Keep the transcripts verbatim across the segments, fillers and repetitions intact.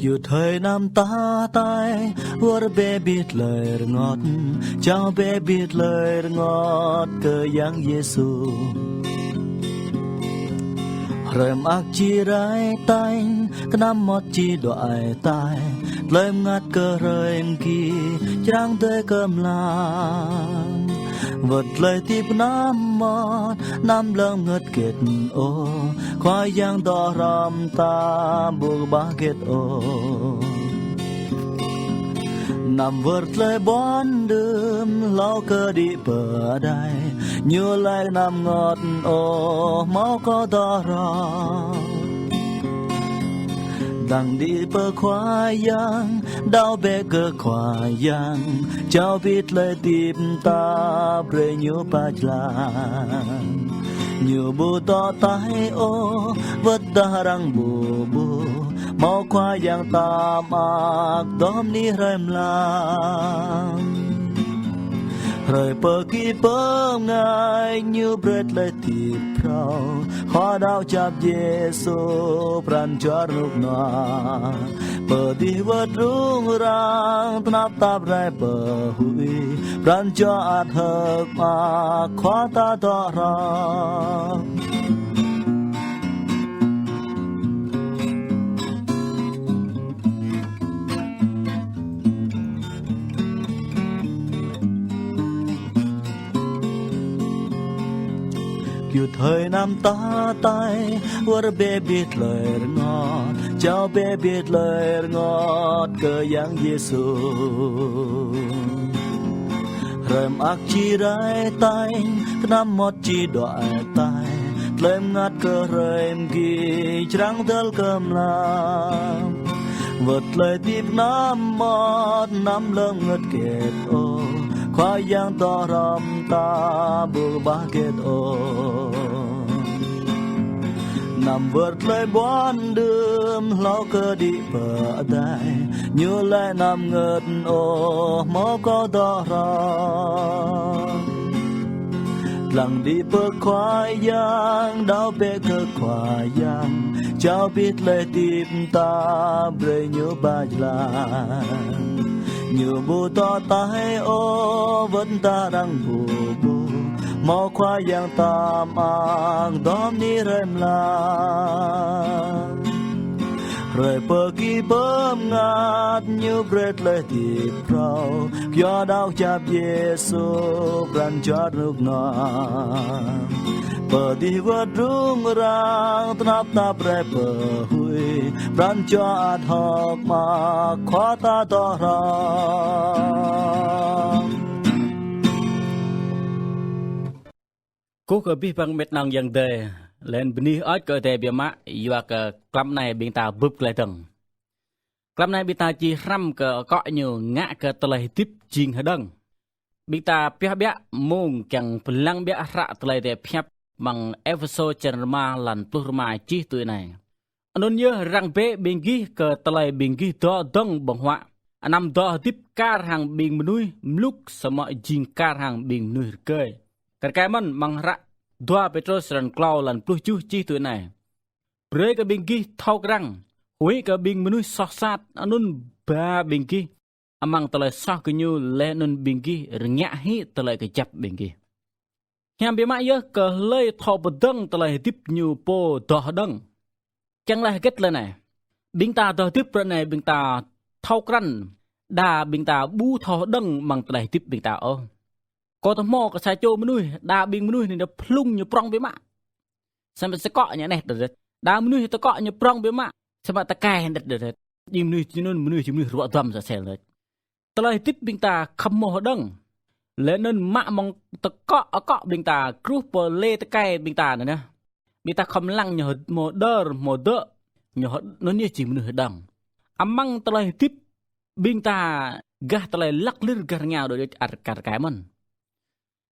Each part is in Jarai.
Yua thơi anăm ta tai, wơr bĕ bĭt tơlơi rơngot, jao bĕ bĭt tơlơi rơngot kơ Yang Yêsu. Hrơi mơak či rai tañ, kơnăm mơmŏt či dŏ ai tai, tơlơi mơngăt kơ hrơi mơgi, črang dơi kơ mlam. Wơ̆t tơlơi hơdip kơnăm mơmŏt, anăm lơ̆m ngơ̆t hơget ôh, Khua Yang dŏ hrŏm ta ƀu kơƀah hơget ôh. Anăm wơr tơlơi ƀuăn đưm, hlâo kơ đĭ pơdai, Ñu laĭ anăm rơngot ôh, hmâo Kâo dŏ hrŏm. Dlăng đĭ pơ Khua Yang, đaŏ bĕ kơ Khua Yang, jao bĭt tơlơi hơdip ta brơi Ñu pơjơlan. Ñu ƀu dŏ taih ôh, wơ̆t dah arăng ƀu ƀuh, hmâo Khua Yang ta mơak, dŏ bơni hrơi mlam. Hrơi pơgi pơngač, Ñu brơi tơlơi hơdip phrâo, Khua đaŏ kơjăp Yêsu, pran jua rơnŭk rơnua. Pơ adih wơ̆t rŭng răng, tơnap tap rai pơhui, pran jua ăt hơ̆k mơak, Khua ta dŏ hrŏm. Yua thơi anăm ta tai, wơr bĕ bĭt tơlơi rơngot, jao bĕ bĭt tơlơi rơngot kơ Yang Yêsu. Hrơi mơak či rai tañ, kơnăm mơmŏt či dŏ ai tai, tơlơi mơngăt kơ hrơi mơgi, črang dơ̆l kơ mlam. Wơ̆t tơlơi hơdip kơnăm mơmŏt, anăm lơ̆m ngơ̆t hơget ôh, Khua Yang dŏ hrŏm ta ƀu kơƀah hơget ôh. Anăm wơr tơlơi ƀuăn đưm, hlâo kơ đĭ pơdai, Ñu laĭ anăm rơngot ôh, hmâo Kâo dŏ hrŏm. Dlăng đĭ pơ Khua Yang, đaŏ bĕ kơ Khua Yang, jao bĭt tơlơi hơdip ta brơi Ñu pơjơlan. Ñu ƀu dŏ taih ôh, wơ̆t dah arăng ƀu ƀuh, hmâo Khua Yang ta mơak, dŏ bơni hrơi mlam. Hrơi pơgi pơngač, Ñu brơi tơlơi hơdip phrâo, kyua đaŏ kơjăp Yêsu, pran jua rơnŭk rơnua. Pơ adih wơ̆t rŭng răng, tơnap tap rai pơhui, pran jua ăt hơ̆k mơak, Khua ta dŏ hrŏm. Kơkuh kơ abih bang met nong Yang Adai, laih anŭn bơni hơơč kơ Adai biă mă, yua kơ klăm anai ƀing ta bưp glaĭ dơ̆ng. Klăm anai ƀing ta či hrăm kơ akŏ ñu ngă kơ tơlơi hơdip jing hơđơ̆ng. Ƀing ta pioh ƀiă mông kiăng pơlăng ƀiă hră tơlơi Adai pơhiăp amăng Êphêsô črăn rơma, lan pluh rơma čih tui anai: Anŭn yơh, răng bĕ ƀing gih kơ tơlơi ƀing gih dŏ dơ̆ng ƀơ̆ng huă, anăm dŏ hơdip kar hăng ƀing mơnuih mluk, samơ̆ jing kar hăng ƀing mơnuih rơgơi. Kar kaĭ mơ̆n amăng hră dua Pêtrôs črăn klâo, lan pluh tơjuh čih tui anai: Brơi kơ ƀing gih thâo krăn, huĭ kơ ƀing mơnuih soh sat, anŭn ba ƀing gih amăng tơlơi soh gơñu, laih anŭn ƀing gih rơngiă hĭ tơlơi kơjăp ƀing gih. Hiam biă mă yơh kơ hlơi thâo pơdơ̆ng tơlơi hơdip ñu pô dŏ hơđơ̆ng. Kiăng laĭ hơget tơlơi anai? Ƀing ta dŏ hơdip ră anai ƀing ta thâo krăn, đa ƀing ta ƀu thâo hơđơ̆ng amăng tơlơi hơdip ƀing ta ôh. Kâo tơ hmâo kơ sa čô mơnuih, đa ƀing mơnuih anai đa phlŭng ñu prŏng biă mă. Samơ̆ tơkŏ ñu anet đơđet. Đa mơnuih tơkŏ ñu prŏng biă mă, samơ̆ tơkai anet đơđet. Jing mơnuih jing anŭn, mơnuih jing mơnuih ruă duăm sa sel đơđet. Tơlơi hơdip ƀing ta khŏm hmâo hơđơ̆ng. Laih anŭn mă mơ̆ng tơkŏ akŏ ƀing ta, truh pơ lê tơkai ƀing ta anai neh. Ƀing ta khŏm lăng ñu hmâo đơr, hmâo dơ̆, ñu hơ-, anŭn yơh jing mơnuih hơđơ̆ng. Amăng tơlơi hơdip ƀing ta gah tơlơi lăk lir gah rơngiao đôč đôč ăt kar kaĭ mơ̆n.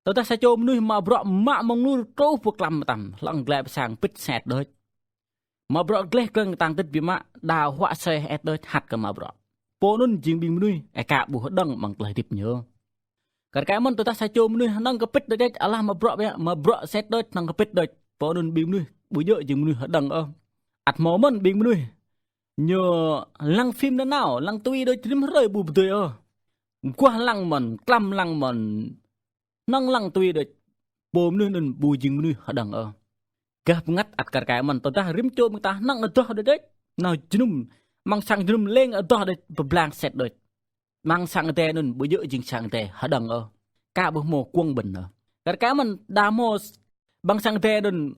Tơdah sa čô mơnuih mă bruă mă mơ̆ng lu truh pơ klăm mơtam, hlŏng glaĭ pơ sang pĭt sĕt đôč. Mă bruă gleh gleng tang tĭt biă mă, đa huă soi hĕt đôč hăt kơ mă bruă. Pô anŭn jing ƀing mơnuih aka ƀu hơđơ̆ng amăng tơlơi hơdip ñu. Kar kaĭ mơ̆n tơdah sa čô mơnuih hơnơ̆ng kơ pĭt đôč đôč, alah mă bruă biă, mă bruă sĕt đôč, hơnơ̆ng kơ pĭt đôč. Pô anŭn ƀing mơnuih ƀu djơ̆ jing mơnuih hơđơ̆ng ôh. Ăt hmâo mơ̆n ƀing mơnuih Ñu lăng phim nanao, lăng tui đôč rĭm hrơi ƀu pơdơi ôh. Mơguah lăng mơ̆n, klăm lăng mơ̆n, hnơ̆ng lăng tui đôč. Pô mơnuih anŭn ƀu jing mơnuih hơđơ̆ng ôh. Gah bơngăt ăt kar kaĭ mơ̆n, tơdah rĭm čô ƀing ta hnơ̆ng adoh đôč đôč, nao jơnum, amăng sang jơnum lêng adoh đôč, pơblang sĕt đôč. Amăng sang adai anŭn ƀu djơ̆ jing sang adai hơđơ̆ng ôh. Ka ƀu hmâo kuông ƀơ̆n ôh. Kar kaĭ mơ̆n đa hmâo s-, amăng sang adai anŭn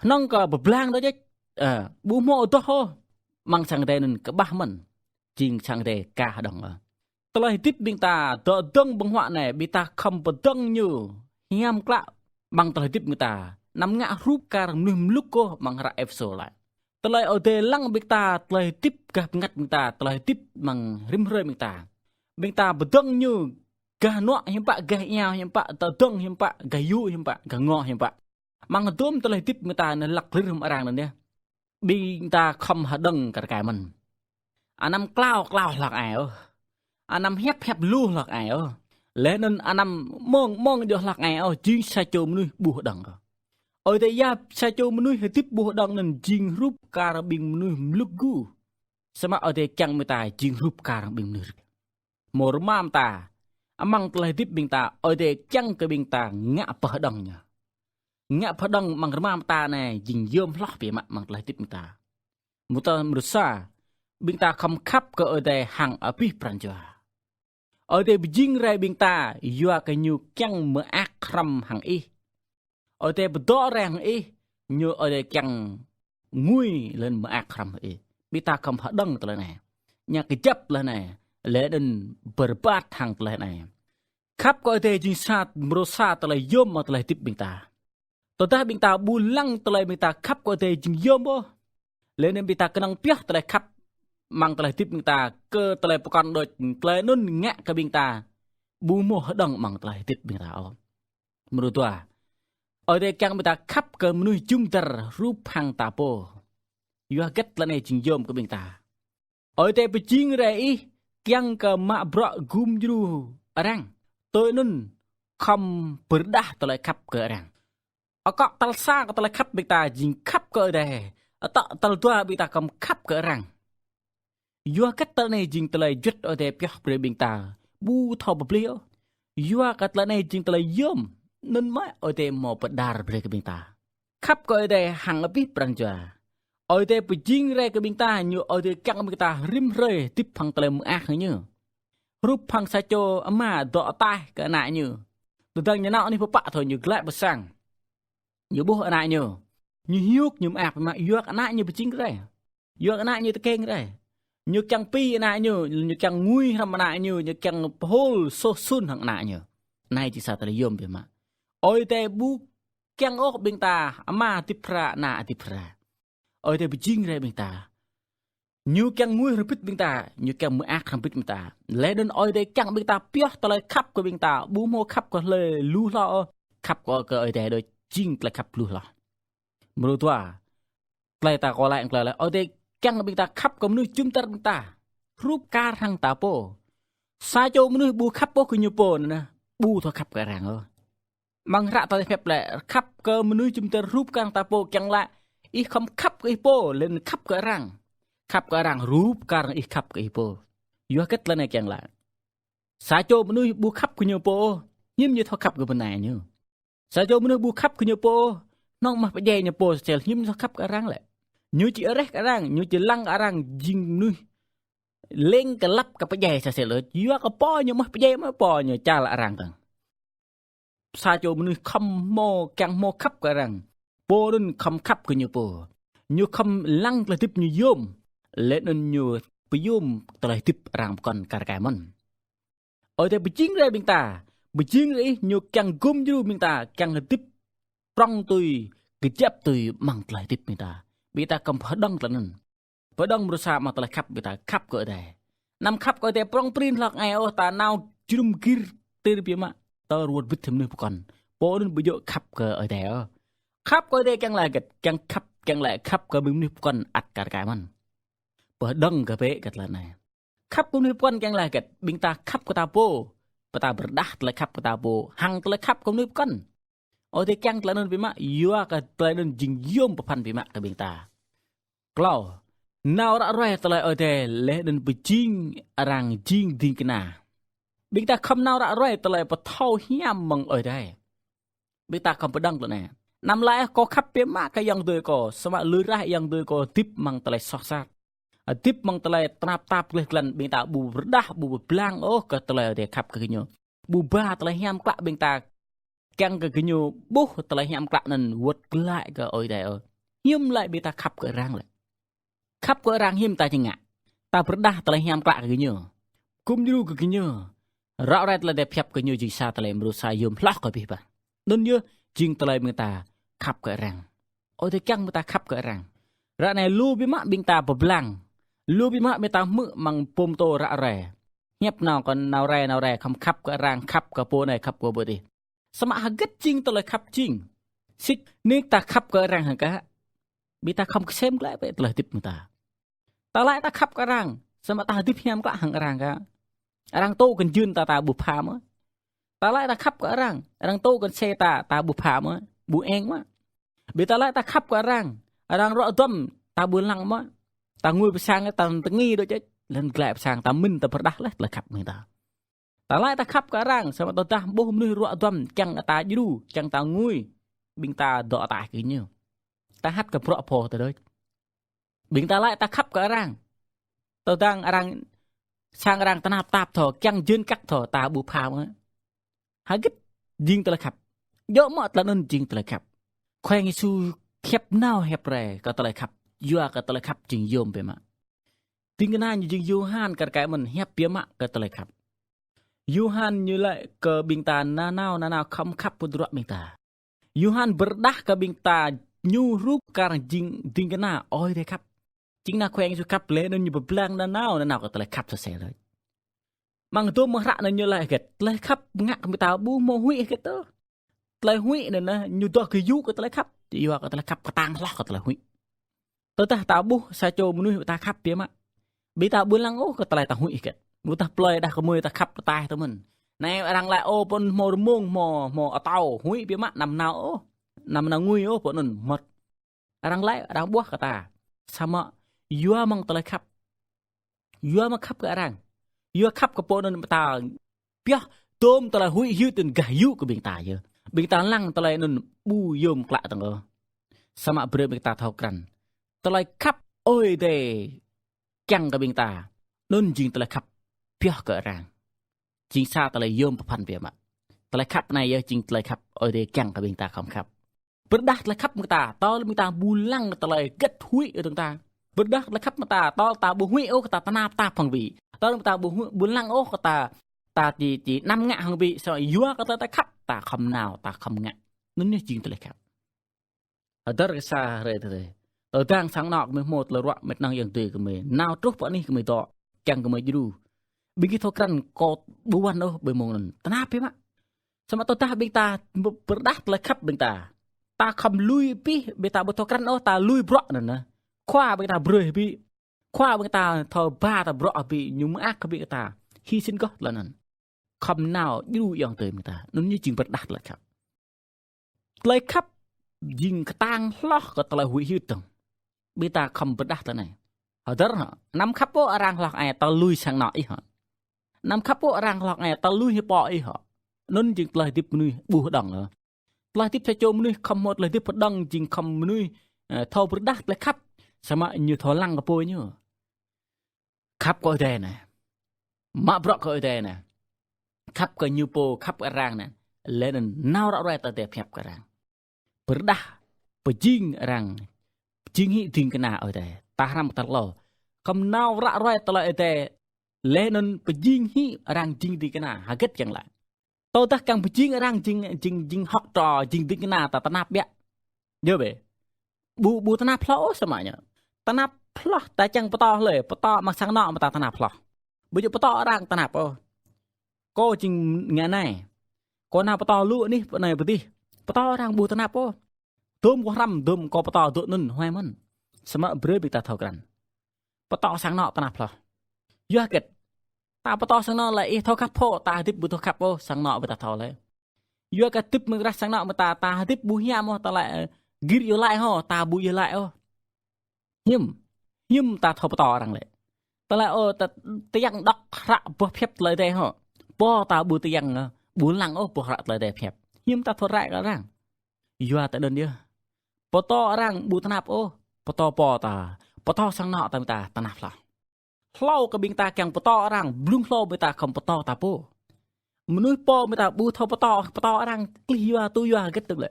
hnơ̆ng kơ pơblang đôč đôč. Ơ, ƀu hmâo adoh ôh. Amăng sang adai anŭn kơƀah mơ̆n. Jing sang adai ka hơđơ̆ng ôh. Tơlơi hơdip ƀing ta dŏ dơ̆ng ƀơ̆ng huă anai, ƀing ta khŏm pơdơ̆ng ñu hiam klă amăng tơlơi hơdip ƀing ta. Anăm ngă hrup kar mơnuih mlŭk ôh amăng hră Êphêsô laĭ. Tơlơi Ơi Adai lăng ƀing ta, tơlơi hơdip gah bơngăt ƀing ta, tơlơi hơdip amăng rĭm hrơi ƀing ta. Ƀing ta pơdơ̆ng ñu gah hơnuă hiư̆m pă, gah iao hiư̆m pă, tơdơ̆ng hiư̆m pă, gah yŭ hiư̆m pă, gah ngŏ hiư̆m pă. Amăng hơdôm tơlơi hơdip ƀing ta anai lăk lir hăng arăng anŭn yơh. Ƀing ta khŏm hơđơ̆ng kar kaĭ mơ̆n. Anăm klao klao hlak ai ôh. Anăm hiăp hiăp lu hlak ai ôh. Laih anŭn anăm mơ̆ng mơ̆ng djơ̆ hlak ai ôh, jing sa čô mơnuih ƀu hơđơ̆ng ôh. Ơi Adai yap sa čô mơnuih hơdip ƀu hơđơ̆ng anŭn jing hrup kar ƀing mơnuih mlŭk gu. Samơ̆ Ơi Adai kiăng ƀing ta jing hrup kar ƀing mơnuih rơ̆k. Hmâo rơma mơta, amăng tơlơi hơdip ƀing ta, Ơi Adai kiăng kơ ƀing ta ngă pơhơđơ̆ng ñu. Ngă pơhơđơ̆ng amăng rơma mơta anai jing yôm hloh biă mă amăng tơlơi hơdip ƀing ta. Mơta mơrơsa, ƀing ta khŏm khăp kơ Ơi Adai hăng abih pran jua. Ơi Adai pơjing rai ƀing ta, yua kơ ñu kiăng mơak hrŏm hăng ih. Ơi Adai pơdŏ rai hăng ih, ñu Ơi Adai kiăng ngui lĕ mơak hrŏm hăng ih. Ƀing ta khŏm hơđơ̆ng tơlơi anai. Ñu kơjăp tơlơi anai, laih anŭn pơrơbat hăng tơlơi anai. Khăp kơ Ơi Adai jing sa mrô sa tơlơi yôm amăng tơlơi hơdip ƀing ta. Tơdah ƀing ta ƀu lăng tơlơi ƀing ta khăp kơ Ơi Adai jing yôm ôh. Laih anŭn ƀing ta kơnơ̆ng pioh tơlơi khăp amăng tơlơi hơdip ƀing ta kơ tơlơi pơkŏn đôč, tơlơi anŭn ngă kơ ƀing ta ƀu hmâo hơđơ̆ng amăng tơlơi hơdip ƀing ta ôh. Mrô dua. Ơi Adai kiăng ƀing ta khăp kơ mơnuih jum dar hrup hăng ta pô. Yua hơget tơlơi anai jing yôm kơ ƀing ta. Ơi Adai pơjing rai ih kiăng kơ mă bruă gum djru arăng. Tui anŭn khŏm pơrơđah tơlơi khăp kơ arăng. Akŏ tal sa kơ tơlơi khăp ƀing ta jing khăp kơ Ơi Adai. Atŏ tal dua ƀing ta khŏm khăp kơ arăng. Yua hơget tơlơi anai jing tơlơi juăt Ơi Adai pioh brơi ƀing ta ƀu thâo pơplih ôh. Yua kơ tơlơi anai jing tơlơi yôm, anŭn mơ̆ Ơi Adai hmâo pơđar brơi kơ ƀing ta. Khăp kơ Ơi Adai hăng abih pran jua. Ơi Adai pơjing rai kơ ƀing ta, ñu Ơi Adai kiăng ƀing ta rĭm hrơi hơdip hăng tơlơi mơak hăng ñu. Hrup hăng sa čô ama dŏ ataih kơ ană ñu. Tơdang ñu nao anih pơpă thâo ñu glaĭ pơ sang. Ñu ƀuh ană ñu. Ñu hiuk ñu mơak biă mă yua kơ ană ñu pơjing rai. Yua kơ ană ñu tơkeng rai. Ñu kiăng pi ană ñu, ñu kiăng ngui hrŏm ană ñu, ñu kiăng pơhôl soh sun hăng ană ñu. Anai jing sa tơlơi yôm biă mă. Ơi Adai ƀu kiăng ôh ƀing ta ama hơdip phara, ană hơdip phara. Ơi Adai pơjing rai ƀing ta. Ñu kiăng ngui hrŏm hơbĭt ƀing ta, ñu kiăng mơak hrŏm hơbĭt ƀing ta. Laih anŭn Ơi Adai kiăng ƀing ta pioh tơlơi khăp kơ ƀing ta, ƀu hmâo khăp kơ hlơi lu hloh ôh, khăp kơ, kơ Ơi Adai đôč jing tơlơi khăp lu hloh. Mrô dua. Tơlơi ta kơ laĭ, tơlơi laĭ, Ơi Adai kiăng ƀing ta khăp kơ mơnuih jum dar ƀing ta hrup kar hăng ta pô. Sa čô mơnuih ƀu khăp ôh kơ ñu pô anŭn, ƀu thâo khăp kơ arăng ôh. Amăng hră Tơlơi Hiăp laĭ, khăp kơ mơnuih jum dar hrup kar hăng ta pô kiăng laĭ ih khŏm khăp kơ ih pô, laih anŭn khăp kơ arăng. Khăp kơ arăng hrup kar hăng ih khăp kơ ih pô. Yua hơget tơlơi anai kiăng laĭ. Sa čô mơnuih ƀu khăp kơ ñu pô ôh, hiư̆m ñu thâo khăp kơ bơnai ñu. Sa čô mơnuih ƀu khăp kơ ñu pô ôh, hnŏng mơ̆ pơdjai ñu pô sel, hiư̆m ñu thâo khăp kơ arăng lĕ. Ñu či areh kơ arăng, ñu či lăng kơ arăng jing mơnuih lêng kơ lăp kơ pơdjai sa sel đôč. Yua kơ pô ñu mơ̆ pơdjai mơ̆ pô ñu čal arăng kơ̆ng. Sa čô mơnuih khŏm hmâo, kiăng hmâo khăp kơ arăng. Pô anŭn khŏm khăp kơ ñu pô. Ñu khŏm lăng tơlơi hơdip ñu yôm. Laih anŭn ñu pơyôm tơlơi hơdip arăng pơkŏn kar kaĭ mơ̆n. Ơi Adai pơjing rai ƀing ta. Pơjing rai ih, ñu kiăng gum djru ƀing ta, kiăng hơdip prŏng tui, kơjăp tui amăng tơlơi hơdip ƀing ta. Ƀing ta khŏm pơhơđơ̆ng tơlơi anŭn. Pơđơ̆ng mrô sa amăng tơlơi khăp ƀing ta khăp kơ Ơi Adai. Anăm khăp kơ Ơi Adai prŏng prin hlak ai ôh, ta nao jơnum gir tir biă mă. Ta rơwơ̆t bĭt hăng mơnuih pơkŏn. Pô anŭn ƀu djơ̆ khăp kơ Ơi Adai ôh. Khăp kơ Ơi Adai kiăng laĭ hơget, kiăng khăp, kiăng laĭ khăp kơ mơnuih pơkŏn ăt kar kaĭ mơ̆n. Pơđơ̆ng kơ bĕ kơ tơlơi anai. Khăp kơ mơnuih pơkŏn kiăng laĭ hơget, ƀing ta khăp kơ ta pô, pơ ta pơrơđah tơlơi khăp kơ ta pô, hăng tơlơi khăp kơ mơnuih pơkŏn. Ơi Adai kiăng tơlơi anŭn biă mă, yua kơ tơlơi anŭn jing yôm pơphan biă mă kơ ƀing ta. Klâo, nao ră ruai tơlơi Ơi Adai laih anŭn pơjing arăng jing ding kơna. Ƀing ta khŏm nao ră ruai tơlơi pơthâo hiam mơ̆ng Ơi Adai. Ƀing ta khŏm pơdơ̆ng tui anai. Anăm laĭ kâo khăp biă mă kơ ayŏng adơi kâo, samơ̆ lui raih ayŏng adơi kâo hơdip amăng tơlơi soh sat. Hơdip amăng tơlơi tơnap tap gleh glan, ƀing ta ƀu pơrơđah, ƀu pơblang ôh kơ tơlơi Ơi Adai khăp kơ gơñu. Ƀu ba tơlơi hiam klă ƀing ta kiăng kơ gơñu ƀuh tơlơi hiam klă anŭn wơ̆t glaĭ kơ Ơi Adai ôh. Hiư̆m laĭ ƀing ta khăp kơ arăng lĕ. Khăp kơ arăng hiư̆m ta či ngă. Ta pơrơđah tơlơi hiam klă kơ gơñu. Gum djru kơ gơñu. Ră ruai tơlơi Ơi Adai pơhiăp kơ gơñu jing sa tơlơi mrô sa yôm hloh kơ abih bang. Anŭn yơh jing tơlơi ƀing ta khăp kơ arăng. Ơi Adai kiăng ƀing ta khăp kơ arăng. Ră anai lu biă mă ƀing ta pơblang. Lu biă mă ƀing ta hmư̆ amăng pô pơtô ră ruai. Hiăp nao kơ nao rai, nao rai, khŏm khăp kơ arăng, khăp kơ pô anai, khăp kơ pô adih. Samơ̆ hơget jing tơlơi khăp jing? Sĭt nik ta khăp kơ arăng hăng kơ, ƀing ta khŏm kơsem glaĭ bĕ tơlơi hơdip ƀing ta. Ta laĭ ta khăp kơ arăng, samơ̆ ta hơdip hiam klă hăng arăng kơ. Arăng tŭ kơ jưn ta, ta ƀu pha mơ̆. Ta laĭ ta khăp kơ arăng, arăng tŭ kơ se ta, ta ƀu pha mơ̆, ƀu eng mơ̆. Ƀing ta laĭ ta khăp kơ arăng, arăng ruă duăm, ta ƀu lăng mơ̆. Ta ngui pơ sang, ta tơngi đôč đôč, laih anŭn glaĭ pơ sang, ta mĭn ta pơrơđah laih tơlơi khăp ƀing ta. Ta laĭ ta khăp kơ arăng, samơ̆ tơdah ƀuh mơnuih ruă duăm, kiăng ta djru, kiăng ta ngui, ƀing ta dŏ ataih kơ ñu. Ta hăt kơ bruă pô ta đôč. Ƀing ta laĭ ta khăp kơ arăng. Tơdang arăng, sang arăng tơnap tap thâo, kiăng jưn kăk thâo, ta ƀu pha mơ̆. Hơget jing tơlơi khăp? Djơ̆ mơ̆ tơlơi anŭn jing tơlơi khăp? Khua Yang Yêsu hiăp nao hiăp rai kơ tơlơi khăp. Yua kơ tơlơi khăp jing yôm biă mă. Ding kơna ñu jing Yôhan kar kaĭ mơ̆n hiăp biă mă kơ tơlơi khăp. Yôhan ñu laĭ kơ ƀing ta nanao nanao khŏm khăp pơdruă ƀing ta. Yôhan pơrơđah kơ ƀing ta ñu hrup kar jing ding kơna Ơi Adai khăp. Jing na Khua Yang Yêsu khăp laih anŭn ñu pơblang nanao nanao kơ tơlơi khăp sơsel đôč. Amăng dôm mơ̆ng hră anŭn ñu laĭ hơget? Tơlơi khăp ngă kơ ƀing ta ƀu hmâo huĭ hơget ôh. Tơlơi huĭ anŭn na ñu dŏ gơyŭ kơ tơlơi khăp. Yua kơ tơlơi khăp kơtang hloh kơ tơlơi huĭ. Tơdah ta ƀuh sa čô mơnuih ta khăp biă mă. Ƀing ta ƀu lăng ôh kơ tơlơi ta huĭ hơget. Ƀôdah plơi đah kơmơi ta khăp tơtaih tơ mơ̆n. Anai arăng laĭ ôh pô anŭn hmâo rơmông, hmâo, hmâo atâo, huĭ biă mă, anăm nao ôh. Anăm nao ngui ôh pô anŭn mơ̆t. Arăng laĭ, arăng ƀuah kơ ta. Samơ̆ yua mơ̆ng tơlơi khăp. Yua mơ̆ng khăp kơ arăng. Yua khăp kơ pô anŭn ƀing ta pioh dôm tơlơi huĭ hyưt anŭn gah yŭ kơ ƀing ta yơh. Ƀing ta lăng tơlơi anŭn ƀu yôm klă tơ̆ng ôh. Samơ̆ brơi ƀing ta thâo krăn. Tơlơi khăp Ơi Adai kiăng kơ ƀing ta. Anŭn jing tơlơi khăp pioh kơ arăng. Jing sa tơlơi yôm pơphan biă mă. Tơlơi khăp anai yơh jing tơlơi khăp Ơi Adai kiăng kơ ƀing ta khŏm khăp. Pơrơđah tơlơi khăp mơ̆ng ta, tơl ƀing ta ƀu lăng tơlơi hơget huĭ ôh tơ̆ng ta. Pơrơđah tơlơi khăp mơ̆ng ta, tơl ta ƀu huĭ ôh kơ ta tơnap tap hăng ƀing. Tơl ƀing ta ƀu huĭ, ƀu lăng ôh kơ ta, ta či, či anăm ngă hăng ƀing, samơ̆ yua kơ tơlơi ta khăp, ta khŏm nao, ta khŏm ngă. Anŭn yơh jing tơlơi khăp. Hơdơr kơ sa hrơi tơdơi. Tơdang sang anŏ gơmơi hmâo tơlơi ruă, mĕt nang ayŏng adơi gơmơi. Nao truh pơ anih gơmơi dŏ, kiăng gơmơi djru. Ƀing gih thâo krăn kâo ƀu wăn ôh ƀơi mông anŭn. Tơnap biă mă. Samơ̆ tơdah ƀing ta pơrơđah tơlơi khăp ƀing ta. Ta khŏm lui abih, ƀing ta ƀu thâo krăn ôh, ta lui bruă anŭn na. Khua ƀing ta brơi abih. Khua ƀing ta thâo ba ta bruă abih, ñu mơak abih kơ ta. Hi sĭn gơ̆ tơlơi anŭn. Khŏm nao djru ayŏng adơi ƀing ta. Anŭn ñu jing pơrơđah tơlơi khăp. Tơlơi khăp jing kơtang hloh kơ tơlơi huĭ hyưt tơ̆ng. Ƀing ta khŏm pơrơđah tơlơi anai. Hơdơr hă, anăm khăp ôh arăng hloh ai tơl lui sang anŏ ih hă. Anăm khăp ôh arăng hloh ai tơl lui hĭ pô ih hă. Anŭn jing tơlơi hơdip mơnuih ƀu hơđong ôh. Tơlơi hơdip sa čô mơnuih khŏm hmâo tơlơi hơdip hơđong jing khŏm mơnuih, ơ, thâo pơrơđah tơlơi khăp. Samơ̆ ñu thâo lăng kơ pô ñu. Khăp kơ Ơi Adai anai. Mă bruă kơ Ơi Adai anai. Khăp kơ ñu pô, khăp kơ arăng anai. Laih anŭn nao ră ruai tơlơi Ơi Adai pơhiăp kơ arăng. Pơrơđah, pơjing arăng. Pơjing hĭ ding kơna Ơi Adai. Ta hrăm kơ ta hlâo. Khŏm nao ră ruai tơlơi Ơi Adai. Laih anŭn pơjing hĭ arăng jing ding kơna. Hơget kiăng laĭ. Tơdah kiăng pơjing arăng jing, jing, jing hŏk trŏ, jing ding kơna ta tơnap biă. Yơh bĕ. Ƀu, ƀu tơnap hloh ôh samơ̆ ñu. Tơnap hloh ta čang pơtô hlơi, pơtô amăng sang anŏ mơ̆ ta tơnap hloh. Ƀu djơ̆ pơtô arăng tơnap ôh. Kâo jing ngă anai. Kâo nao pơtô lu anih, anai pơdih. Pơtô arăng ƀu tơnap ôh. Dôm kâo hrăm, dôm kâo pơtô dŏ anŭn, huai mơ̆n. Samơ̆ brơi ƀing ta thâo krăn. Pơtô sang anŏ tơnap hloh. Yua hơget. Ta pơtô sang anŏ lĕ ih thâo khăp pô, ta hơdip ƀu thâo khăp ôh, sang anŏ ƀing ta thâo lĕ. Yua kơ hơdip mơ̆ng rah sang anŏ mơ̆ ta, ta hơdip ƀu hiam ôh, ta laĭ, ơ, gir iâu laĭ hŏ, ta ƀu iâu laĭ ôh. Hiư̆m. Hiư̆m ta thâo pơtô arăng lĕ. Tơlơi ôh, ta, ta kiăng dŏ hră boh pơhiăp tơlơi Adai hŏ. Pô ta ƀu ta kiăng, ơ, ƀu lăng ôh boh hră tơlơi Adai pơhiăp. Hiư̆m ta thâo rai kơ arăng. Yua ta đơn yơh. Pơtô arăng ƀu tơnap ôh. Pơtô pô ta. Pơtô sang anŏ ta ƀing ta tơnap hloh. Hlâo kơ ƀing ta kiăng pơtô arăng, blung hlâo ƀing ta khŏm pơtô ta pô. Mơnuih pô ƀing ta ƀu thâo pơtô, pơtô arăng, klih yua, tui yua hơget tơ̆ng lĕ.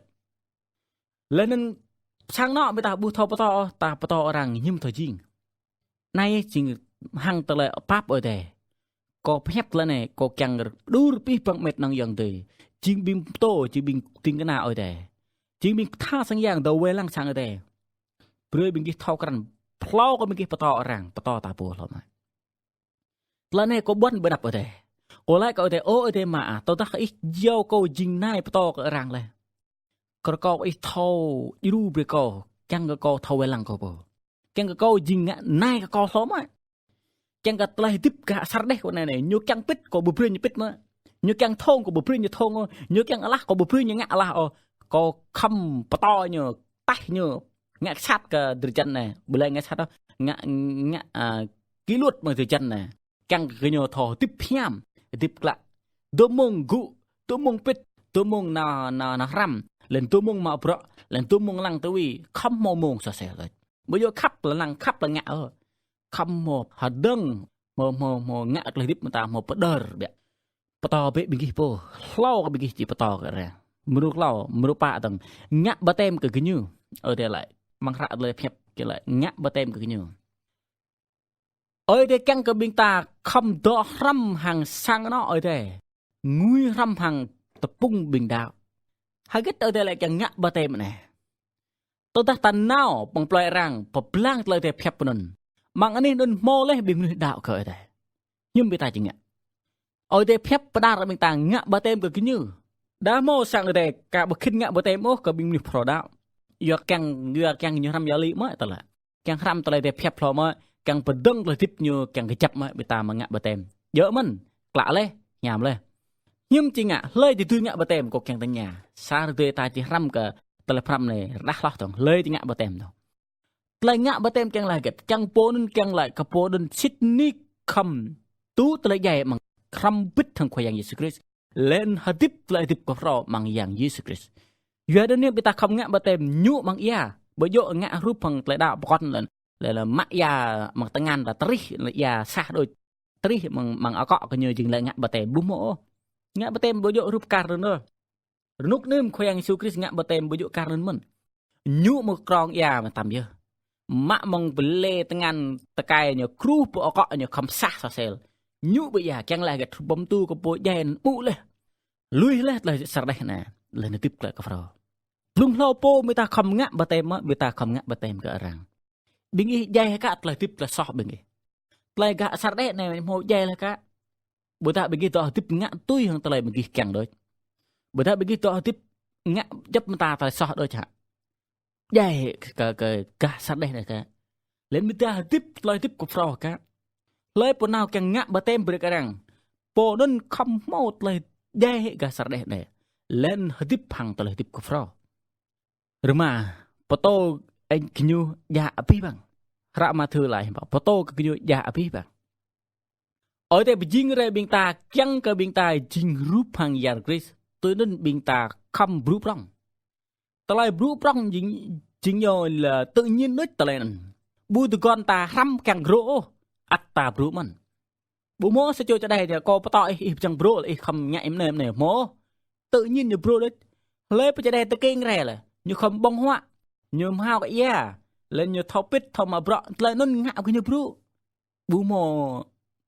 Lĕ anŭn sang anŏ ƀing ta ƀu thâo pơtô, ta pơtô arăng hiư̆m thâo jing. Anai jing hăng tơlơi pap Ơi Adai. Kâo pơhiăp tơlơi anai, kâo kiăng đur pih păng met năng yŏng tơi. Jing ƀing pơtô, jing ƀing ding kơna Ơi Adai. Jing ƀing tha sang yang dŏ wai lăng sang Ơi Adai. Brơi ƀing gih thâo krăn, hlâo kơ ƀing gih pơtô arăng, pơtô ta pô hlâo mă. Tơlơi anai kâo ƀuăn ƀơi anăp Ơi Adai. Kâo laĭ kơ Ơi Adai, ơ Ơi Adai mă, tơdah Ih jao kâo jing nai pơtô kơ arăng lĕ. Kơ kâo Ih thâo djru brơi kâo, kiăng kơ kâo thâo wai lăng kâo pô. Kiăng kơ kâo jing ngă nai kơ kâo hlâo mă. Kiăng kơ tơlơi hơdip gah asar đeh kâo anai anai, ñu kiăng pĭt kâo ƀu brơi ñu pĭt mă. Ñu kiăng thong kâo ƀu brơi ñu thong ôh. Ñu kiăng alah kâo ƀu brơi ñu ngă alah ôh. Kâo khŏm pơtô ñu, taih ñu, ngă sat kơ drơi jăn anai. Ƀu lĕ ngă sat ôh, ngă, ngă, a, kỷ luật mơ̆ng drơi jăn anai. Kiăng kơ gơñu thâo hơdip hiam, hơdip klă. Dua mông gŭ, dua mông pĭt, dua mông nao, nao, nao hrăm, laih dua mông mă bruă, laih dua mông lăng tui, khŏm hmâo mông sô sel đôč. Ƀu djơ̆ khăp lăng, khăp lăng ngă ôh. Khŏm hmâo hơdơ̆ng, hmâo, hmâo, hmâo ngă tơlơi hơdip mơta hmâo pơđơr biă. Pơtô bĕ ƀing gih pô, hlâo kơ ƀing gih či pơtô kơ arăng. Mrô klâo, mrô pă dơ̆ng, ngă baptem kơ gơñu. Ơi Adai laĭ, amăng hră tơlơi pơhiăp, kơ laĭ, ngă baptem kơ gơñu. Ơi Adai kiăng kơ ƀing ta khŏm dŏ hrăm hăng sang anŏ Ơi Adai. Ngui hrăm hăng tơpŭng ƀing đaŏ. Hơget Ơi Adai lĕ kiăng ngă baptem anai. Tơdah ta nao pơ̆ng plơi arăng, pơblang tơlơi Ơi Adai pơhiăp pơ anŭn. Amăng anih anŭn hmâo laih ƀing mơnuih đaŏ kơ Ơi Adai. Hiư̆m ƀing ta či ngă. Ơi Adai pơhiăp pơđar ƀing ta ngă baptem kơ gơñu. Đa hmâo sang Ơi Adai ka ƀu khĭn ngă baptem ôh kơ ƀing mơnuih phrâo đaŏ. Yua kiăng, yua kiăng ñu hrăm yua lĕ mơ̆ tơlơi. Kiăng hrăm tơlơi Ơi Adai pơhiăp hlâo mơ̆, kiăng pơdơ̆ng tơlơi hơdip ñu, kiăng kơjăp mơ̆, ƀing ta mă ngă baptem. Djơ̆ mơ̆n, klă laih, hiam laih. Hiư̆m či ngă, hlơi či dưi ngă baptem, kâo kiăng tơña. Sa rơdơi ta či hrăm kơ tơlơi pơhrăm anai, rơđah hloh dơ̆ng, hlơi či ngă baptem dơ̆ng. Tơlơi ngă baptem kiăng laĭ hơget, kiăng pô anŭn kiăng laĭ kơ pô anŭn sĭt nik khŏm tŭ tơlơi djai amăng hrŏm bĭt hăng Khua Yang Yêsu Krist. Laih anŭn hơdip tơlơi hơdip kơ phrâo amăng Yang Yêsu Krist. Yua anŭn ƀing ta khŏm ngă baptem ñu amăng ia. Ƀu djơ̆ ngă hrup hăng tơlơi đaŏ pơkŏn laih. Laih, laih mă ia amăng tơngan ta tơrih, laih ia sah đôč. Tơrih amăng, amăng akŏ kơ ñu jing laĭ ngă baptem ƀu hmâo ôh. Ngă baptem ƀu djơ̆ hrup kar anŭn ôh. Rơnŭk anŭn Khua Yang Yêsu Krist ngă baptem ƀu djơ̆ kar anŭn mơ̆n. Ñu mơ̆ krong ia mơtam yơh. Mă amăng pơlê tơngan tơkai ñu kruh pơ akŏ ñu khŏm sah sô sel. Ñu ƀu ia kiăng laĭ hơget bơm tu kơ pô djai anŭn ƀuh laih. Lui laih tơlơi asar đeh anai. Laih anŭn hơdip glaĭ kơ phrâo. Blung hlâo pô ƀing ta khŏm ngă baptem mơ̆, ƀing ta khŏm ngă baptem kơ arăng. Ƀing gih djai hă kă tơlơi hơdip tơlơi soh ƀing gih. Tơlơi gah asar đeh anai hmâo djai laih kă. Ƀôdah ƀing gih dŏ hơdip ngă tui hăng tơlơi ƀing gih kiăng đôč. Ƀôdah ƀing gih dŏ hơdip ngă djŏp mơta tơlơi soh đôč hă. Djai kơ, kơ gah asar đeh anai kă. Laih anŭn ƀing ta hơdip tơlơi hơdip kơ phrâo kă. Hlơi pô nao kiăng ngă baptem brơi kơ arăng. Pô anŭn khŏm hmâo tơlơi djai gah asar đeh anai. Laih anŭn hơdip hăng tơlơi hơdip kơ phrâo. Rơma, pơtô kơ gơñu djă abih bang. Hră Mathiơ laĭ, pơtô kơ gơñu djă abih bang. Ơi Adai pơjing rai ƀing ta kiăng kơ ƀing ta jing hrup hăng Yang Krist. Tui anŭn ƀing ta khŏm brŭ prŏng. Tơlơi brŭ prŏng jing, jing ñu lĕ tự nhiên đôč tơlơi anŭn. Ƀu tơguan ta hrăm kiăng brŭ ôh. Ăt ta brŭ mơ̆n. Ƀu hmâo sa čô čơđai dơ̆ng, kâo pơtô ih, ih pơčăng brŭ, ih khŏm ngă ih mơnai mơnai. Hmâo. Tự nhiên ñu brŭ đôč. Hlơi pô čơđai tơkeng rai lĕ. Ñu khŏm ƀơ̆ng huă. Ñu hmâo kơ ia. Laih ñu thâo pĭt, thâo mă bruă. Tơlơi anŭn ngă kơ ñu brŭ. Ƀu hmâo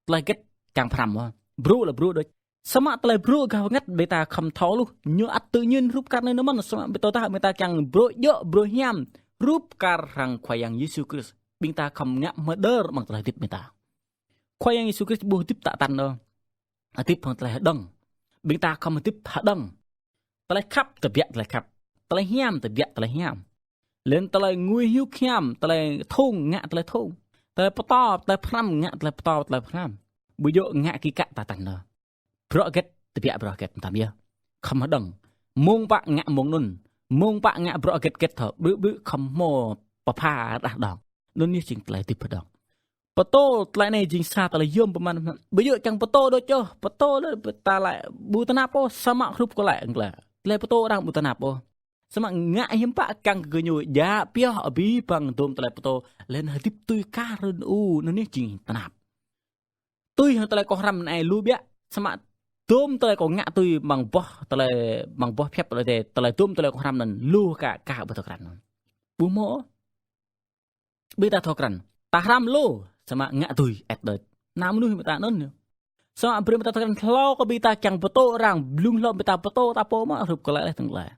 tơlơi hơget kiăng pơhrăm ôh. Brŭ lĕ brŭ đôč. Samơ̆ tơlơi brŭ gah bơngăt ƀing ta khŏm thâo hluh. Ñu ăt tự nhiên hrup kar anŭn mơ̆n. Samơ̆ ƀing ta, ƀing ta kiăng brŭ djơ̆, brŭ hiam. Hrup kar hăng Khua Yang Yêsu Krist. Ƀing ta khŏm ngă mơđơr amăng tơlơi hơdip ƀing ta. Khua Yang Yêsu Krist ƀu hơdip tă tăn ôh. Hơdip hăng tơlơi hơđơ̆ng. Ƀing ta khŏm hơdip hơđơ̆ng. Tơlơi khăp, tơbiă tơlơi khăp. Tơlơi hiam, tơbiă tơlơi hiam. Laih anŭn tơlơi ngui hiư̆m hiam, tơlơi thong, ngă tơlơi thong. Tơlơi pơtô, tơlơi pơhrăm, ngă tơlơi pơtô, tơlơi pơhrăm. Ƀu djơ̆ ngă kĭ kă tă tăn ôh. Bruă hơget, tơbiă bruă hơget, mơtam yơh. Khŏm hơđơ̆ng. Mông pă ngă mông anŭn. Mông pă ngă bruă hơget hơget thâo. Ƀrư̆ ƀrư̆ khŏm hmâo pơpha rơđah dơ̆ng. Anŭn yơh jing tơlơi hơdip pơdŏng. Pơtô tơlơi anai jing sa tơlơi yôm pơmăn. Ƀu djơ̆ kiăng pơtô đôč ôh, pơtô lĕ ta laĭ ƀu tơnap ôh, samơ̆ hrup kơ laĭ ngla. Tơlơi pơtô arăng ƀu tơnap ôh. Samơ̆ ngă hiư̆m pă kiăng kơ gơñu djă pioh abih bang dôm tơlơi pơtô, laih anŭn hơdip tui kar rơn u, anŭn yơh jing tơnap. Tui hăng tơlơi kâo hrăm anai lu biă, samơ̆ dôm tơlơi kâo ngă tui amăng boh tơlơi, amăng boh pơhiăp tơlơi, tơlơi dôm tơlơi kâo hrăm anŭn lu kơ, kơ ƀu thâo krăn. Ƀu hmâo ôh. Ƀing ta thâo krăn. Ta hrăm lu, samơ̆ ngă tui, ĕt đôč. Anăm mơnuih ƀing ta anŭn yơh. Samơ̆ brơi ƀing ta thâo krăn hlâo kơ ƀing ta kiăng pơtô arăng, blung hlâo ƀing ta pơtô ta pô mă hrup kơ laĭ laih tơ̆ng laih.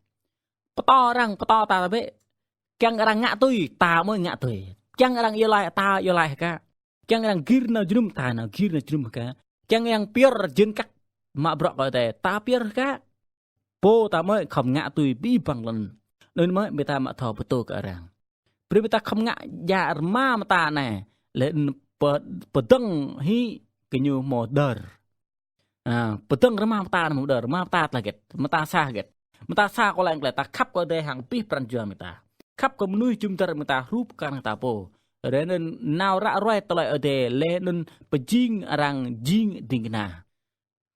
Pơtô arăng, pơtô ta bĕ. Kiăng arăng ngă tui, ta mơ̆ ngă tui. Kiăng arăng iâu laĭ, ta iâu laĭ hơkă. Kiăng arăng gir nao jơnum, ta nao gir nao jơnum hơkă. Kiăng arăng pơyơr jên kăk mă bruă kơ tê, ta pơyơr hơkă. Pô ta mơ̆ khŏm ngă tui abih bang lŏn. Anŭn mơ̆ ƀing ta mă thâo pơtô kơ arăng. Brơi ƀing ta khŏm ngă djă rơma mơta anai. Laih anŭn pơ-, pơdơ̆ng hĭ gơñu hmâo đơr. A, pơdơ̆ng rơma mơta anai hmâo đơr, rơma mơta tơlơi hơget, mơta sa hơget. Mơta sa kâo laĭ glaĭ ta khăp kơ Ơi Adai hăng abih pran jua ƀing ta. Khăp kơ mơnuih jum dar ƀing ta hrup kar hăng ta pô. Laih anŭn nao ră ruai tơlơi Ơi Adai, laih anŭn pơjing arăng jing ding kơna.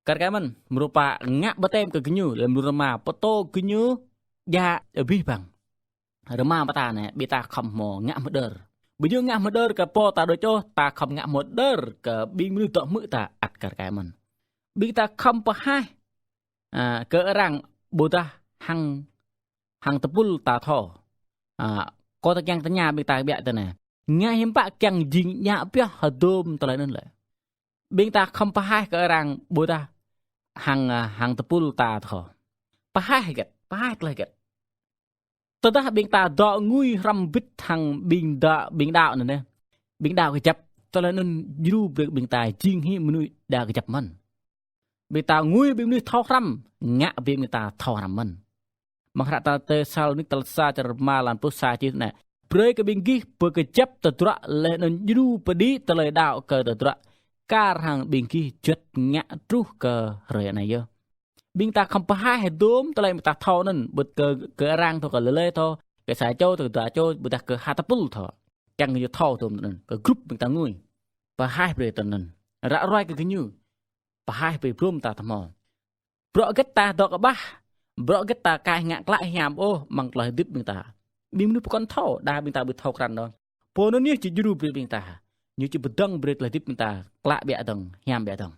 Kar kaĭ mơ̆n, mrô pă ngă baptem kơ gơñu, laih mrô rơma pơtô gơñu djă abih bang. Rơma mơta anai, ƀing ta khŏm hmâo ngă hmâo đơr. Ƀu djơ̆ ngă hmâo đơr kơ pô ta đôč ôh, ta khŏm ngă hmâo đơr kơ ƀing mơnuih dŏ hmư̆ ta ăt kar kaĭ mơ̆n. Ƀing ta khŏm pơhaih, a, kơ arăng ƀôdah hăng, hăng tơpul ta thâo. A, kâo ta kiăng tơña ƀing ta biă tui anai. Ngă hiư̆m pă kiăng jing djă pioh hơdôm tơlơi anŭn lĕ. Ƀing ta khŏm pơhaih kơ arăng ƀôdah hăng, a, hăng tơpul ta thâo. Pơhaih hơget, pơhaih tơlơi hơget. Tơdah ƀing ta dŏ ngui hrŏm hơbĭt hăng ƀing đa-, ƀing đaŏ anŭn yơh. Ƀing đaŏ kơjăp, tơlơi anŭn djru brơi ƀing ta jing hĭ mơnuih đaŏ kơjăp mơ̆n. Ƀing ta ngui ƀing mơnuih thâo hrăm, ngă ƀing ta thâo hrăm mơ̆n. Amăng hră ta Têsalônik tal sa črăn rơma lan pluh sa čih anai. Brơi kơ ƀing gih pơkơjăp tơdruă laih anŭn djru pơđĭ tơlơi đaŏ kơ tơdruă. Kar hăng ƀing gih juăt ngă truh kơ hrơi anai yơh. Ƀing ta khŏm pơhaih hơdôm tơlơi ƀing ta thâo anŭn, ƀu kơ, kơ arăng thâo, kơ lơlơi thâo, kơ sa čô thâo, kơ dua čô, ƀôdah kơ ha tơpul thâo. Kiăng gơñu thâo hơdôm tơlơi anŭn, kơ grup ƀing ta ngui. Pơhaih brơi tơlơi anŭn. Ră ruai kơ gơñu. Pơhaih brơi ƀrŏm ta tơhmâo. Bruă hơget ta dŏ kơƀah, bruă hơget ta ka ngă klă hiam ôh amăng tơlơi hơdip ƀing ta. Ƀing mơnuih pơkŏn thâo, đa ƀing ta ƀu thâo krăn ôh. Pô anŭn yơh či djru brơi ƀing ta. Ñu či pơdơ̆ng brơi tơlơi hơdip ƀing ta klă biă dơ̆ng, hiam biă dơ̆ng.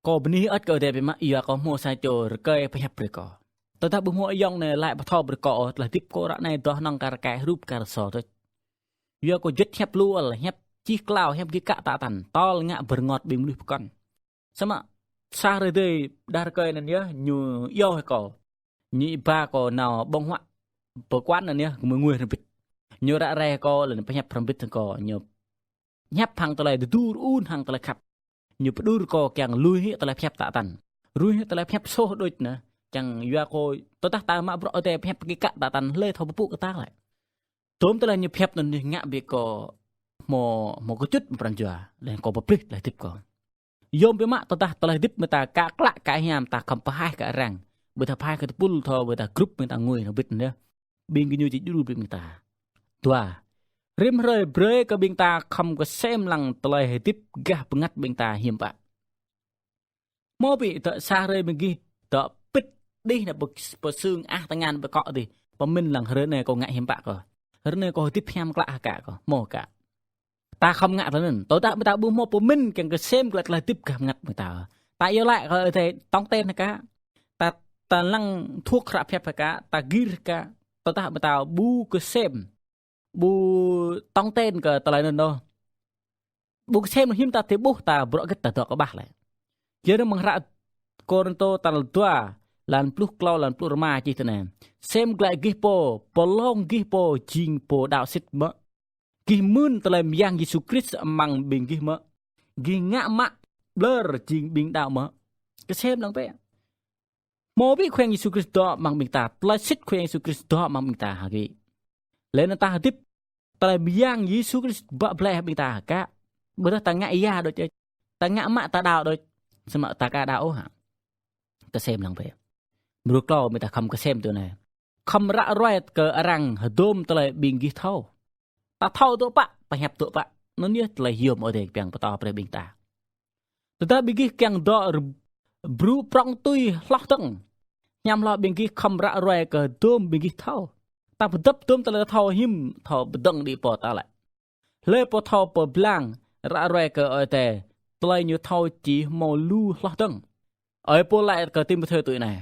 Kâo bơni ăt kơ Ơi Adai biă mă, yua kâo hmâo sa čô rơkơi pơhiăp brơi kâo. Tơdah ƀu hmâo ayŏng anai laĭ pơthâo brơi kâo, tơlơi hơdip kâo ră anai dŏ hơnơ̆ng kar kaĭ hrup kar so đôč. Yua kâo juăt hiăp lu ăl, hiăp čih klao, hiăp gih kă tă tăn, tơl ngă bơrơngot ƀing mơnuih pơkŏn. Samơ̆ sa hrơi dơi đah rơkơi anŭn yơh, ñu iâu hĭ kâo. Ñu ba kâo nao ƀơ̆ng huă pơkuan anŭn yơh, kơ mơ̆ng ngui hrŏm hơbĭt. Ñu ră ruai kâo, laih anŭn pơhiăp hrŏm hơbĭt hăng kâo, ñu hiăp hăng tơlơi tơdu rơun hăng tơlơi khăp. Ñu pơđur kâo kiăng lui hĭ tơlơi pơhiăp tă tăn. Lui hĭ tơlơi pơhiăp soh đôč anai. Kiăng yua kâo tơdah ta mă bruă Ơi Adai pơhiăp kơ gih kă tă tăn hlơi thâo pơpŭ kơ ta lĕ. Dôm tơlơi ñu pơhiăp anŭn ñu ngă brơi kâo hmâo, hmâo kơčŭt amăng pran jua. Laih kâo pơplih tơlơi hơdip kâo. Yôm biă mă tơdah tơlơi hơdip ƀing ta ka klă ka hiam ta khŏm pơhaih kơ arăng. Ƀôdah pơhaih kơ tơpul thâo, ƀôdah grup ƀing ta ngui hrŏm hơbĭt anŭn yơh. Ƀing gơñu či djru brơi ƀing ta. Dua. Rĭm hrơi brơi kơ ƀing ta khŏm kơsem lăng tơlơi hơdip gah bơngăt ƀing ta hiư̆m pă. Hmâo ƀu dŏ sa hrơi ƀing gih dŏ pĭt đih anai pơ-, pơsưng ah tơngan pơkŏ đih. Pơmĭn lăng hrơi anai kâo ngă hiư̆m pă kâo. Hrơi anai kâo hơdip hiam klă hơkă kâo. Hmâo hơkă. Ta khŏm ngă tui anŭn. Tơdah ƀing ta ƀu hmâo pơmĭn kiăng kơsem glaĭ tơlơi hơdip gah bơngăt ƀing ta. Ta iâu laĭ kơ Ơi Adai tŏng ten hơkă. Ta, ta lăng thuăk hră pơhiăp hơkă, ta gir hơkă. Tơdah ƀing ta ƀu kơsem, ƀu tŏng ten kơ tơlơi anŭn ôh. Ƀu kơsem hiư̆m ta tơƀuh ta bruă hơget ta dŏ kơƀah lĕ. Yua anŭn amăng hră Kôrintô tal dua, lan pluh klâo, lan pluh rơma čih tui anai. Sem glaĭ gih pô, pơlông gih pô, jing pô đaŏ sĭt mơ̆. Gih mưn tơlơi mơyang Yêsu Krist amăng ƀing gih mơ̆. Gih ngă mă ƀlŏr jing ƀing đaŏ mơ̆. Kơsem lăng bĕ. Hmâo ƀu Khua Yang Yêsu Krist dŏ amăng ƀing ta, tơlơi sĭt Khua Yang Yêsu Krist dŏ amăng ƀing ta hă gih. Laih anŭn ta hơdip, tơlơi mơyang Yêsu Krist bă blai ƀing ta hơkă. Ƀôdah ta ngă ia đôč, ta ngă mă ta đaŏ đôč. Samơ̆ ta ka đaŏ ôh hă. Kơsem lăng bĕ. Mrô klâo ƀing ta khŏm kơsem tui anai. Khŏm ră ruai kơ arăng hơdôm tơlơi ƀing gih thâo. Ta thâo tŭ pă, hiăp tŭ pă. Anŭn yơh tơlơi yôm Ơi Adai kiăng pơtô brơi ƀing ta. Tơdah ƀing gih kiăng dŏ r-, brŭ prŏng tui hloh dơ̆ng, hiam hloh ƀing gih khŏm ră ruai kơ dôm ƀing gih thâo. Ta pơdŏp dôm tơlơi thâo hiư̆m thâo pơdơ̆ng đĭ pô ta lĕ. Hlơi pô thâo pơblang ră ruai kơ Ơi Adai, tơlơi ñu thâo či hmâo lu hloh dơ̆ng. Ơi Pôl laĭ kơ Timôthê tui anai: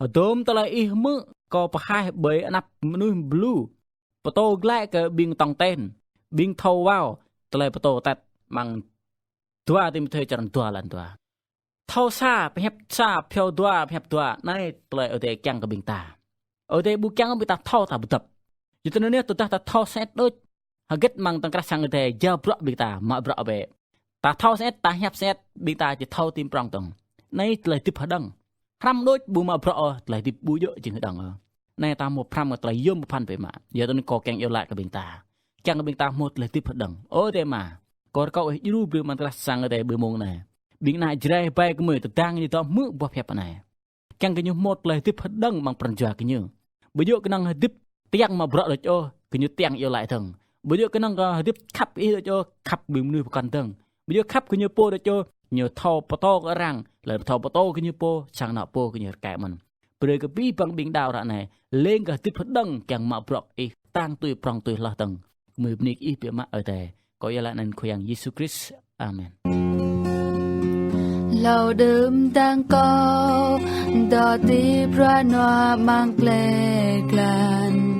Hơdôm tơlơi ih hmư̆ kâo pơhaih ƀơi anăp mơnuih blu, pơtô glaĭ kơ ƀing tong ten, ƀing thâo wao tơlơi pơtô tĕt. Amăng dua Timôthê črăn dua, lan dua. Thâo sa, pơhiăp sa, phiao dua, pơhiăp dua. Anai tơlơi Ơi Adai kiăng kơ ƀing ta. Ơi Adai ƀu kiăng ƀing ta thâo ta pơdŏp. Yua tui anŭn yơh tơdah ta thâo sĕt đôč, hơget amăng tơ̆ng krah sang Ơi Adai jao bruă ƀing ta, mă bruă bĕ. Ta thâo sĕt, ta hiăp sĕt, ƀing ta či thâo tim prŏng dơ̆ng. Anai tơlơi hơdip hơđơ̆ng. Hrăm đôč ƀu mă bruă ôh, tơlơi hơdip ƀu djơ̆ jing hơđơ̆ng ôh. Anai ta hmâo phrăm kơ tơlơi yôm pơphan biă mă. Yua tui anŭn kâo kiăng iâu laĭ kơ ƀing ta. Kiăng kơ ƀing ta hmâo tơlơi hơdip hơđơ̆ng. Ơ Adai Ama, kâo rơkâo Ih djru brơi amăng tơlơi sang Ơi Adai ƀơi mông anai. Ƀing ană Jrai bai gơmơi tơdang ñu dŏ hmư̆ boh hiăp anai. Kiăng kơ ñu hmâo tơlơi hơdip hơđơ̆ng amăng pran jua gơñu. Ƀu djơ̆ kơnơ̆ng hơdip kiăng mă bruă đôč ôh, gơñu kiăng iâu laĭ dơ̆ng. Ƀu djơ̆ kơnơ̆ng kơ hơdip khăp kơ Ih đôč ôh, khăp ƀing mơnuih pơkŏn dơ̆ng. Ƀu djơ̆ khăp gơñu pô đôč ôh, ñu thâo pơtô kơ arăng, lĕ thâo pơtô gơñu pô, sang anŏ pô gơñu rơkơi mơ̆n. Brơi kơ abih bang ƀing đaŏ ră anai, lêng kơ hơdip hơđơ̆ng kiăng mă bruă Ih, dŏ tui prŏng tui hloh dơ̆ng. Gơmơi bơni kơ Ih biă mă Ơi Adai. Kâo iâu laĭ anăn Khua Yang Yêsu Krist. Amen. Hlâo đưm dơ̆ng kâo, dŏ ti bruă nua amăng klĕ glan.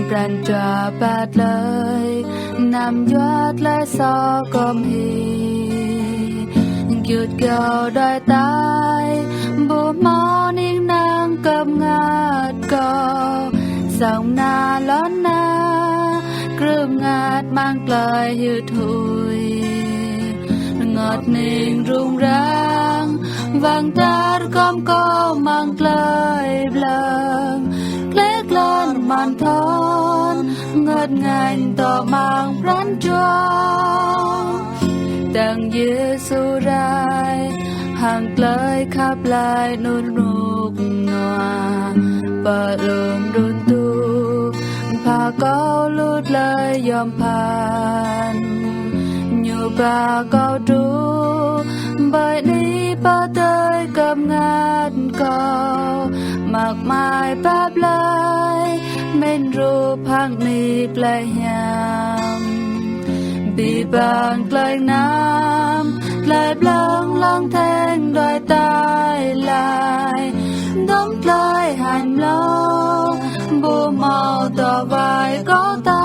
Pran jua pơtlơi, anăm yua tơlơi soh kơm hĭ. Gơyut kâo đuaĭ tai, ƀu hmâo ning năng kơp ngăt kâo. Sŏng na lŏn na, krư̆ ngăt amăng tơlơi hưt huĭ. Rơngot ning rŭng răng, wang dar gŏm kâo amăng tơlơi ƀlơ̆ng. Klĕ glan mơ̆n thon, rơngot ngañ dŏ amăng pran jua. Tơ̆ng Yêsu rai, hăng tơlơi khăp laĭ anŭn rơnŭk rơnua. Pơlŭm đun tu, pha kâo lu tơlơi yôm pơphan. Ñu ba kâo truh, ƀơi anai pơtơi kơp ngăt kâo. Mơak mai pap laĭ, mĭn rup hăng anai plei hiam. Abih bang tơlơi mơnam, tơlơi ƀlơ̆ng lăng theng đuaĭ tai laih. Dŏm tơlơi hanh mlâo, ƀu hmâo dŏ wai kâo ta.